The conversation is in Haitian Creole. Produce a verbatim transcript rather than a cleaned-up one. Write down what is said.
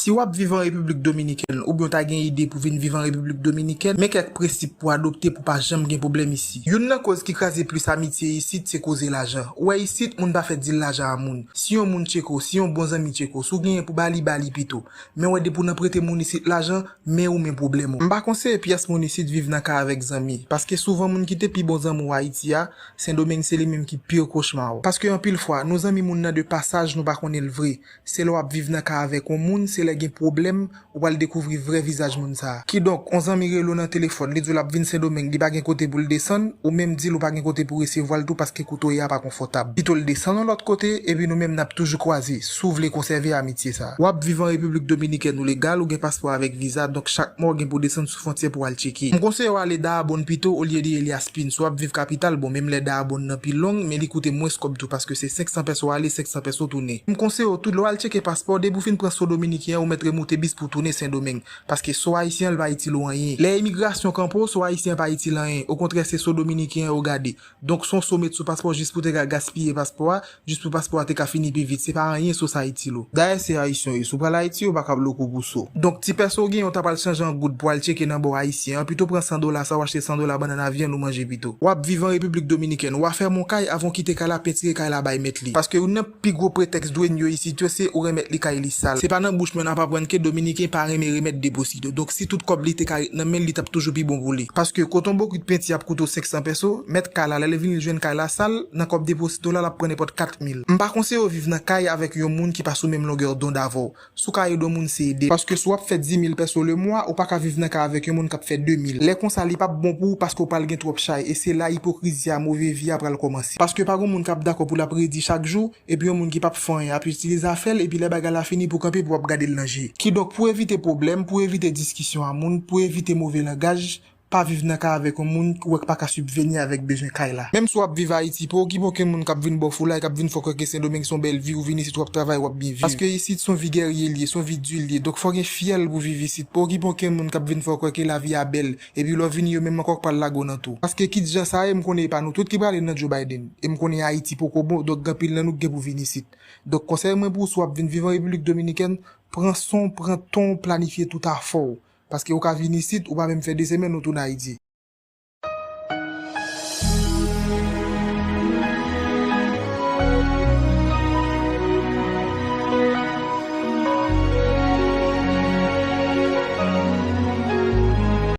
Si w ap viv an Repiblik Dominikèn oubyen w ta gen ide pou vin viv an Repiblik Dominikèn, men kèk prensip pou adopte pou pa janm gen pwoblèm isi. Youn nan koz ki kraze plis amitye isit se koze lajan. Ou wè isit, moun pa fè dil lajan a moun. Si yon moun tcheke w, si yon bon zanmi tcheke w, si w genyen pou ba li, ba li pito. Men w wè depi w nan prete moun isit lajan, men ou men pwoblèm ou. M pa konseye pyès moun isit viv nan kay avèk zanmi, paske souvan moun ki te pi bon zanmi w Ayiti a, Sendomeng se li menm ki pire kochma w. Paske anpil fwa, nou zanmi moun nan de pasaj, nou pa konnen l vre. Se lè w ap viv nan kay avèk yon moun, se lè gen pwoblèm, ou pral dekouvri vrè vizaj moun sa a. Kidonk, yon zanmi rele w nan telefòn, li di w l ap vin Sendomeng, li pa gen kote pou l desann, ou menm di l ou pa gen kote pou resevwa l tou paske kote w ye a pa konfòtab. Pito l desann yon lòt kote, epi nou menm n ap toujou kwaze, si w vle konsève amitye sa a. W ap viv an Repiblik Dominikèn ou legal, ou gen paspò avèk viza, donk chak mwa w gen pou desann sou fwontyè pou w al tcheke. M konseye w ale Dahab pito olye de Elias Pin. Si w ap viv kapital, bon, menm lè Dahab nan pi long, men li koute mwens kòb tou, paske se senk san pèso ale, senk san pèso tounen. M konseye w tou, lè w al tcheke paspò, depi w fin pran so dominiken an, ou mèt remoute bis pou w tounen Sendomeng. Paske so ayisyen an, li pa itil ou anyen. Lè imigrasyon kanpe w, so ayisyen an pa itil anyen. Okontrè, se so dominiken an yo gade. Donk, se yon so w met sou paspò jis pou w te ka gaspiye paspò a, jis pou paspò a te ka fini pi vit. Se pa anyen so sa itil ou. Dayè, se ayisyen w ye. Si w pral Ayiti, yo pa ka bloke w pou so. Donk, ti pèso w genyen, w ta pral chanje an goud pou w al tcheke nan bò ayisyen an. Pito pran san dola sa, w achte san dola bannann a vyann, ou manje pito. W ap viv an Repiblik Dominikèn. W a fèmen yon kay, avan w kite kay la, pentire kay la bay mèt li. Paske youn nan pi gwo pretèks dwenn yo isit yo, se ou renmèt li kay li sal. Se pa nan bouch mwen n ap aprann ke Dominiken pa renmen remèt deposito. Donk, si tout kòb li te ka ret nan men l, li t ap toujou pi bon pou li. Paske koton bokit penti ap koute w senk san pèso, mèt kay la, lè l vini l jwenn kay la sal, nan kòb deposito la, l ap pran nenpòt kat mil. M pa konseye w viv nan kay avèk yon moun ki pa sou menm longè dond avè w. Si w ka ede yon moun, se ede l. Paske si w ap fè di mil pèso lemwa, ou pa ka viv nan kay avèk yon moun k ap fè de mil. Lè konsa, li p ap bon pou ou paske w pral gen twòp chay. E se la ipokrizi a, move vi a pral kòmanse. Paske pa gen moun k ap dakò pou l ap redi chak jou, epi yon moun ki p ap fè anyen ap itilize afè l, epi lè bagay la fini pou kanpe pou w ap gade l nan je. Kidonk, pou evite pwoblèm, pou evite diskisyon a moun, pou evite move langaj, pa viv nan kay avèk yon moun ou wè k pa ka sibveni avèk bezwen kay la. Menm si w ap viv Ayiti, pa okipe okenn moun k ap vin ba w foulay, k ap vin fè w kwè ke Sendomeng se yon bèl vi, ou vin isit w ap travay, w ap byen viv. Paske isit se yon vi gèrye l ye, se yon vi di l ye. Donk fò w gen fyèl pou viv isit. Pa okipe okenn moun k ap vin fè w kwè ke lavi a bèl. Epi lè w vini, yo menm ankò k pral lage w nan tou. Paske kit jan sa ye, m konnen e pa nou tout ki prale nan Joe Biden. E m konnen Ayiti poko bon, donk gen anpil nan nou k gen pou vin isit. Donk konsèy mwen pou w, si w ap vin viv an Repiblik Dominikèn, pran san w, pran tan w, planifye tout afè w. Paske ou ka vin isit, ou pa menm fè de semèn, ou tounen Ayiti.